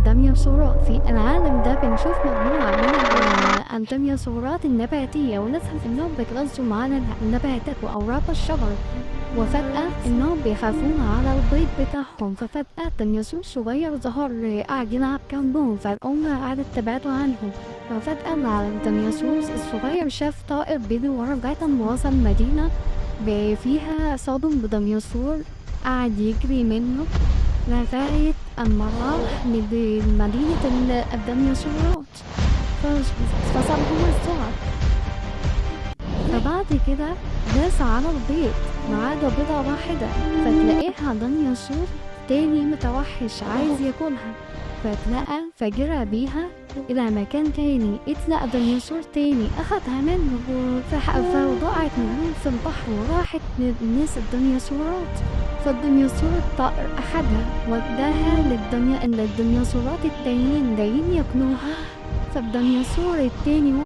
الديناصورات. في العالم ده بنشوف مجموعة من الديناصورات النباتية، ونفهم إنهم بيتغذوا على النباتات وأوراق الشجر، وفجأة إنهم بيخافون على البيض بتاعهم. ففجأة ديناصور صغير ظهر قاعد يلعب جنبهم، فالأم قعدت تبعده عنهم. ففجأة الديناصور الصغير شاف طائر بيجري وراه لغاية ما وصل مدينة فيها صادم بديناصور قعد يجري منه لغاية أما راح لمدينة الديناصورات، فصابهم الذعر. فبعد كده داس على البيض ما عدا بيضة واحدة، فتلاقيها ديناصور تاني متوحش عايز ياكلها، فتلاقى فجرى بيها إلى مكان تاني. اتلقى ديناصور تاني أخدها منه، فضاعت منهم في البحر وراحت للناس الديناصورات. فالديناصور الطائر أخدها وداها للديناصورات التانيين جايين ياكلوها. فالديناصور التاني